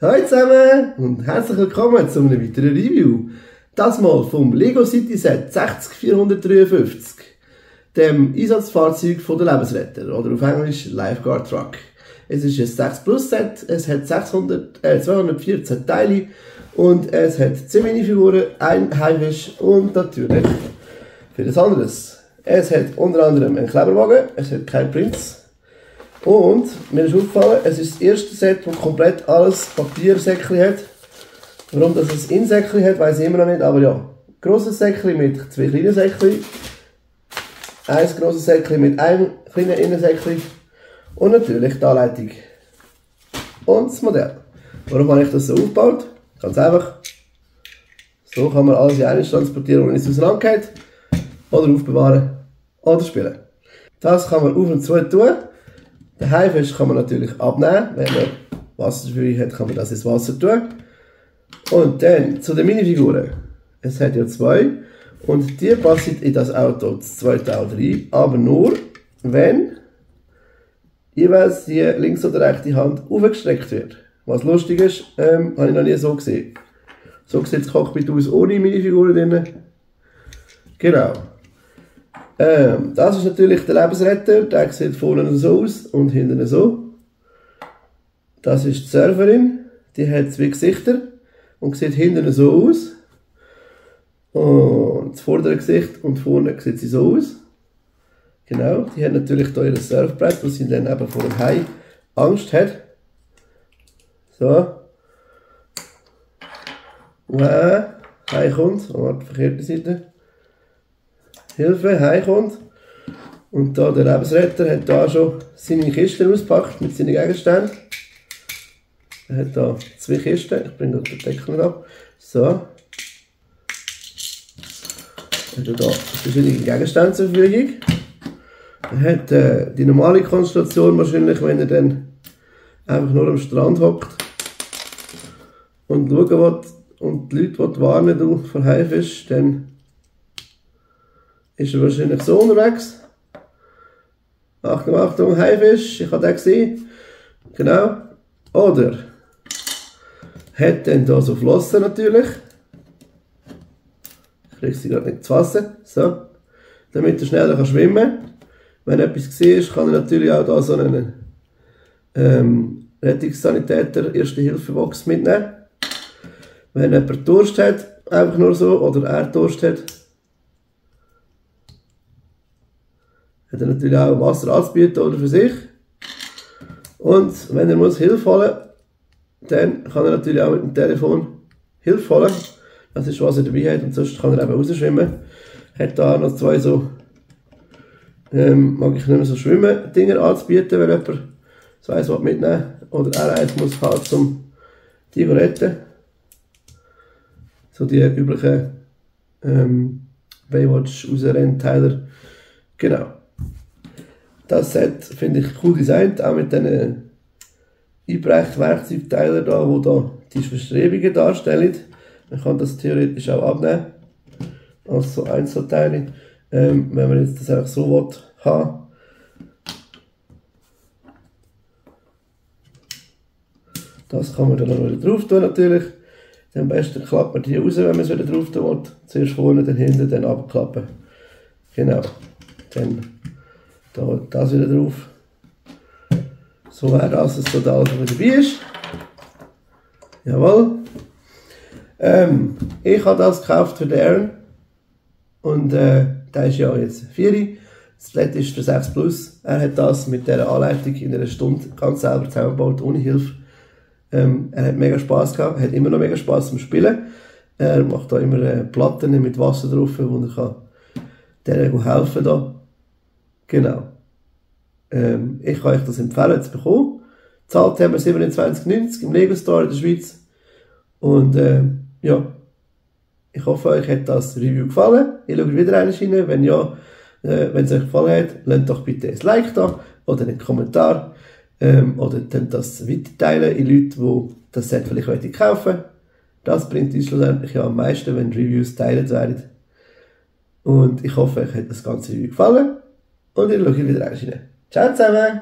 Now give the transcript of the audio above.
Hallo zusammen und herzlich willkommen zu einem weiteren Review. Das mal vom Lego City Set 60453, dem Einsatzfahrzeug von der Lebensretter oder auf Englisch Lifeguard Truck. Es ist ein 6 Plus Set, es hat 214 Teile und es hat 10 Minifiguren, ein Haifisch und natürlich vieles anderes. Es hat unter anderem einen Kleberwagen, es hat keinen Prinz. Und mir ist aufgefallen, es ist das erste Set, das komplett alles Papiersäckchen hat. Warum das es Innensäckchen hat, weiß ich immer noch nicht, aber ja. Grosses Säckchen mit zwei kleinen Säckchen. Ein grosses Säckchen mit einem kleinen Innensäckchen. Und natürlich die Anleitung. Und das Modell. Warum habe ich das so aufgebaut? Ganz einfach. So kann man alles in einen transportieren, ohne es auseinandergeht. Oder aufbewahren. Oder spielen. Das kann man auf und zu tun. Den Haifisch kann man natürlich abnehmen. Wenn man Wasser dafür hat, kann man das ins Wasser tun. Und dann zu den Minifiguren. Es hat ja zwei. Und die passen in das Auto, das zweite Auto rein. Aber nur, wenn jeweils die links oder rechte Hand aufgestreckt wird. Was lustig ist, habe ich noch nie so gesehen. So sieht das Cockpit aus ohne Minifiguren drin. Genau. Das ist natürlich der Lebensretter, der sieht vorne so aus und hinten so. Das ist die Surferin, die hat zwei Gesichter und sieht hinten so aus. Und das vordere Gesicht und vorne sieht sie so aus. Genau, die hat natürlich hier ihr Surfbrett, wo sie dann eben vor dem Hai Angst hat. So. Hai kommt, die verkehrte Seite. Hilfe, Hai kommt. Und da der Lebensretter hat da schon seine Kisten ausgepackt mit seinen Gegenständen. Er hat da zwei Kisten, ich bringe den Deckel nicht ab. So. Er hat da verschiedene Gegenstände zur Verfügung. Er hat die normale Konstellation wahrscheinlich, wenn er dann einfach nur am Strand hockt und schauen will und die Leute warnen vor Haifisch, dann ist er wahrscheinlich so unterwegs. Achtung, Achtung, Haifisch, ich habe den gesehen. Genau. Oder hat dann hier so Flossen natürlich. Ich kriege sie gerade nicht zu fassen. So. Damit er schneller schwimmen kann. Wenn etwas gesehen ist, kann er natürlich auch da so einen Rettungssanitäter Erste-Hilfe-Box mitnehmen. Wenn jemand Durst hat, einfach nur so, oder er Durst hat, hat er natürlich auch Wasser anzubieten oder für sich. Und wenn er muss Hilfe holen, dann kann er natürlich auch mit dem Telefon Hilfe holen. Das ist, was er dabei hat, und sonst kann er eben rausschwimmen. Hat da noch zwei so, mag ich nicht mehr so schwimmen, Dinger anzubieten, wenn jemand so eins mitnehmen will. Oder er eins muss halt zum die retten. So die üblichen Baywatch-Rausrennteiler. Genau. Das Set finde ich cool designt, auch mit diesen Einbrech-Werkzeugteilen da, die da die Verstrebungen darstellen. Man kann das theoretisch auch abnehmen, als so Einzelteile, wenn man jetzt das auch so will, haben. Das kann man dann noch wieder drauf tun natürlich. Am besten klappt man die raus, wenn man es wieder drauf tun will. Zuerst vorne, dann hinten, dann abklappen. Genau. Dann da das wieder drauf. So wäre das, dass so da alles wieder dabei ist. Jawohl. Ich habe das gekauft für den Aaron. Und der ist ja jetzt 4. Das letzte ist für 6 Plus. Er hat das mit dieser Anleitung in einer Stunde ganz selber zusammengebaut, ohne Hilfe. Er hat mega Spass gehabt, hat immer noch mega Spass beim Spielen. Er macht da immer Platten mit Wasser drauf, wo er kann denen helfen kann. Genau. Ich kann euch das empfehlen zu bekommen. Zahlt haben wir 27,90 im Lego Store in der Schweiz. Und ja, ich hoffe, euch hat das Review gefallen. Ihr schaut wieder rein. Wenn ja, wenn es euch gefallen hat, lasst doch bitte ein Like da oder einen Kommentar. Oder dann das weiterteilen in Leute, die das Set vielleicht kaufen wollen. Das bringt uns schlussendlich ja am meisten, wenn Reviews geteilt werden. Und ich hoffe, euch hat das ganze Review gefallen. Und ihr schaut wieder rein. Ciao zusammen!